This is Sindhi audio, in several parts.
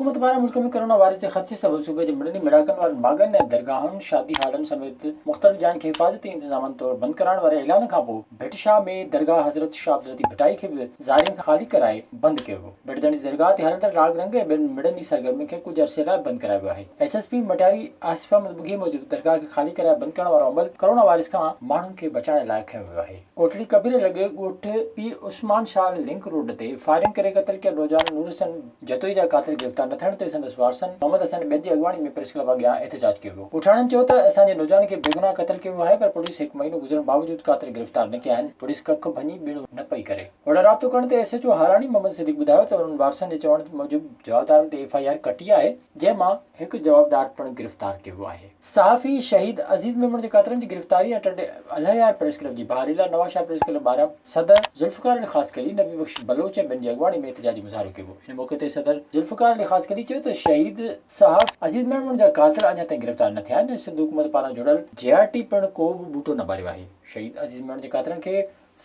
حڪومت پاران ملڪ ۾ ڪرونا وائرس جي خدشي سبب صوبي جي مڙني ميڙاڪن وارن ماڳن ۽ درگاهن، شادي هالن سميت مختلف جاين کي حفاظتي انتظامن طور بند ڪرائڻ واري اعلان کانپوء ڀٽ شاهه ۾ درگاهه حضرت شاهه عبداللطيف ڀٽائي کي به زائرين کان خالي ڪرائي بند ڪيو ويو. ڀٽ ڌڻي درگاهه تي هلندڙ راڳ رنگ ۽ ٻين مڙني سرگرمين کي ڪجهه عرصي لاء بند ڪرايو ويو آهي. S S P Matiari Asif Ahmed Bughio موجب درگاهه کي خالي ڪرائي بند ڪرڻ وارو عمل ڪرونا وائرس کان ماڻهن کي بچائڻ لاء کنيو ويو آهي. ڪوٽڙي ڪبير لڳ ڳوٺ پير عثمان شاهه لنڪ روڊ تي فائرنگ ڪري قتل ڪيل نوجوان نور حسن جتوئي جا قاتل گرفتار نه ٿيڻ تي سندس وارثن محمد حسن ۽ ٻين جي اڳواڻي ۾ پريس ڪلب اڳيان احتجاج ڪيو ويو. ڳوٺاڻن چيو ته اسان جي نوجوان کي بيگناهه قتل ڪيو ويو آهي پر پوليس هڪ مهينو گذرڻ باوجود قاتل گرفتار نه ڪيا آهن، پوليس ڪک ڀڃي ٻيڻو نه پئي ڪري. هوڏانهن رابطو ڪرڻ تي S H O Halani Muhammad Siddique ٻڌايو ته انهن وارثن جي چوڻ موجب جوابدارن تي ايف I R ڪٽي آهي جنهن مان هڪ جوابدار پڻ گرفتار ڪيو ويو آهي. صحافي شهيد عزيز ميمڻ جي قاتلن جي گرفتاري ۽ ٽنڊي الهيار پريس ڪلب جي بحالي لاء نوابشاهه پريس ڪلب ٻاهران صدر ذوالفقار علي خاصخيلي، نبي بخش بلوچ ۽ ٻين جي اڳواڻي ۾ احتجاجي مظاهرو ڪيو ويو. ان موقعي تي صدر ذوالفقار علي خاصخيلي چيو ته شهيد صحافي عزيز ميمڻ جا قاتل اڃا تائين گرفتار نه ٿيا آهن ۽ سنڌ حڪومت پاران جوڙيل جي آء ٽي پڻ ڪو به ٻوٽو نه ٻاريو آهي. شهيد عزيز ميمڻ جي قاتلن کي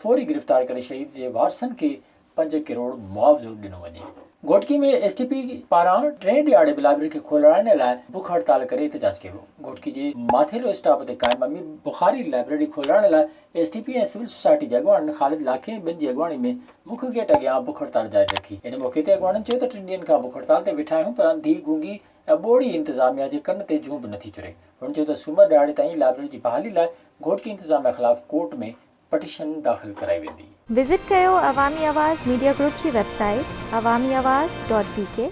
فوري گرفتار ڪري شهيد جي وارثن کي 5 ڪروڙ معاوضو ڏنو وڃي. گهوٽڪي ۾ ايس ٽي پي پاران ٽئين ڏهاڙي به لائبريري کي کولرائڻ لاء بک هڙتال ڪري احتجاج ڪيو ويو. گهوٽڪي جي ماٿيلو اسٽاپ تي قائم امير بخاري لائبريري کولرائڻ لاء S T P ۽ civil society جي اڳواڻن خالد لاکي ۽ ٻين جي اڳواڻي ۾ مک گيٽ اڳيان بک هڙتال جاري رکي. ان موقعي تي اڳواڻن چيو ته ٽن ڏينهن کان بک هڙتال تي ويٺا آهيون پر انڌي، گونگي ۽ ٻوڙي انتظاميا جي ڪن تي جون به نٿي چري. هن چيو ته سومر ڏهاڙي تائين لائبريري جي بحالي لاء گهوٽڪي انتظاميا خلاف ڪورٽ ۾ پٽيشن داخل ڪرائي ويندي. وزٽ ڪيو عوامي آواز ميڊيا گروپ جي website Awami Awaz dot B K.